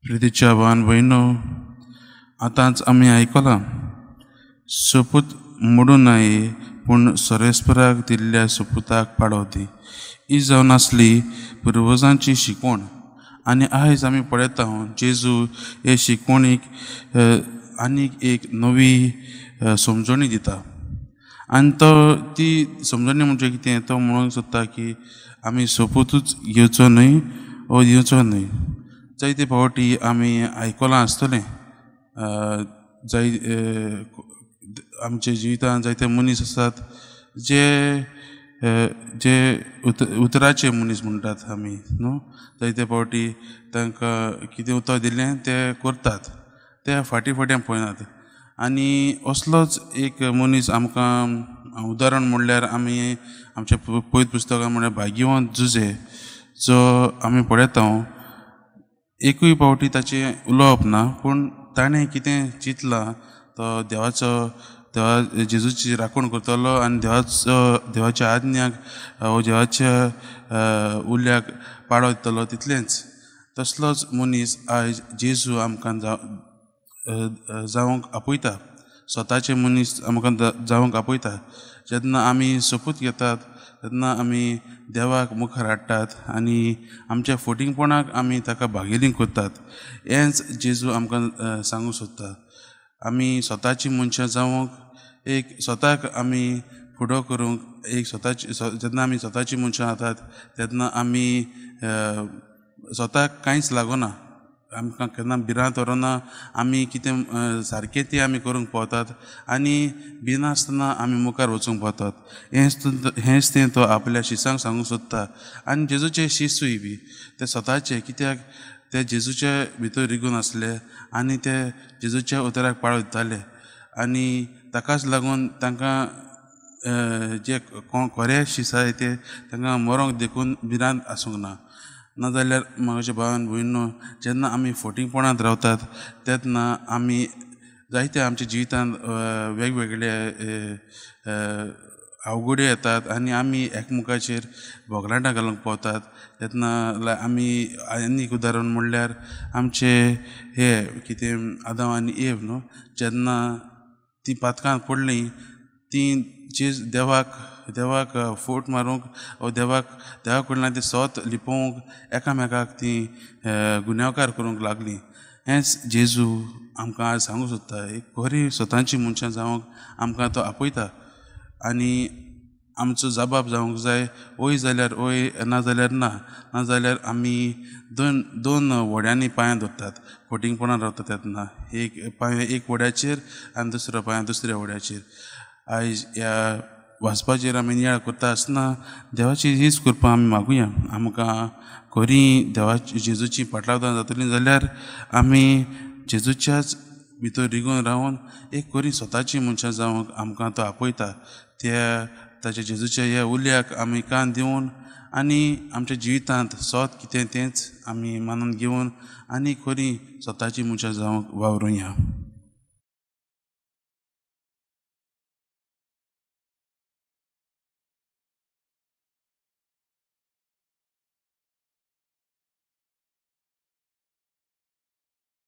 प्रितीच्या भावान भयणो, आतांच आमी आयकलां, सोपूत मोडूं नये पूण सर्वेस्पराक दिल्ल्या सोपुताक पाळो दी. ही जावन आसली पुर्वजांची शिकवण. आनी आयज आमी पळयता जेजू हे शिकवणीक आनीक एक नवी समजणी दिता. आनी तो ती समजणी म्हणजे कितें, तो म्हणूंक सोदता की आमी सोपुतूच घेवचो न्हय वो दिवचो न्हय. जायते फावटी आमी आयकलां आसतलें, जाय आमच्या जिवितांत जायते मनीस आसात जे जे उतराचे मनीस म्हणटात आमी न्हू. जायते फावटी तांकां कितें उतर दिलें तें करतात, ते फाटीं फाटीं पळयनात. आनी असलोच एक मनीस आमकां उदाहरण म्हणल्यार आमी आमच्या पयत पुस्तकां म्हणल्यार भाग्यवंत जुजे, जो आमी पळयता एकूय फावटी ताचें उलोवप ना, पूण ताणें कितें चिंतलां तो देवाचो देवा जेजूची राखण करतलो आनी देवाचो देवाच्या आज्ञाक वो देवाच्या उल्याक पाळो दितलो तितलेंच. तसलोच मनीस आयज जेजू आमकां जावंक आपयता, स्वताचे मनीस आमकां जावंक आपयता. जेन्ना आमी सोपूत घेतात तेन्ना आमी देवाक मुखार हाडटात आनी आमच्या फटींगपणाक आमी ताका भागेली करतात. हेंच जेजू आमकां सांगूंक सोदता. आमी स्वताची मनशां जावंक एक स्वताक आमी फुडो करूंक एक स्वताची, जेन्ना आमी स्वताची मनशां जातात तेन्ना आमी स्वताक कांयच लागना, आमकां केन्ना भिरांत व्हरना, आमी कितें सारकें तें आमी करूंक पावतात आनी भिनासतना आमी मुखार वचूंक पावतात. हेंच तें तो आपल्या शिसांक सांगूंक सोदता. आनी जेजूचे शिसूय बी ते स्वताचे, कित्याक ते जेजूचे भितर रिगून आसले आनी ते जेजूच्या उतराक पाळो दिताले आनी ताकाच लागून तांकां जे खरे शीस आसाय ते तांकां मरोंक देखून भिरांत आसूंक ना. नाजाल्यार म्हज्या भावान भयणीनो, जेन्ना आमी फटींगपणांत रावतात तेन्ना आमी जायते आमच्या जिवितांत वेगवेगळे अवघड्यो येतात आनी आमी एकमेकाचेर भोगलाटां घालूंक पावतात. तेन्ना आमी आनीक उदाहरण म्हणल्यार आमचे हे कितें आदांव आनी एव न्हू, जेन्ना ती पातकां पडलीं ती जे देवाक देवाक फोट मारूंक वो देवाक देवा कडल्यान ती सोत लिपोवंक एकामेकाक ती गुन्यांवकार करूंक लागली. हेंच जेजू आमकां आज सांगूंक सोदता, एक बरी स्वताची मनशां जावंक आमकां तो आपयता आनी आमचो जबाब जावंक जाय, वय जाल्यार वय, ना जाल्यार ना. नाजाल्यार आमी दोन दोन व्हड्यांनी पांयां धरतात, फटींगपणान रावतात तेन्ना एक पांय एक व्हड्याचेर आनी दुसरो पांय दुसऱ्या व्हड्याचेर. आयज ह्या वाचपाचेर आमी नियाळ करता आसतना देवाची हीच कृपा आमी मागुया, आमकां खरी देवाची जेजूची पाटलावदां जातली जाल्यार आमी जेजूच्याच भितर रिगून रावन एक खरी स्वताची मनशां जावंक आमकां तो आपयता. त्या ताच्या जेजूच्या ह्या उल्याक आमी कान दिवन आनी आमच्या जिवितांत सोत कितें तेंच आमी मानून घेवन आनी खरी स्वताची मनशां जावंक वावरुया.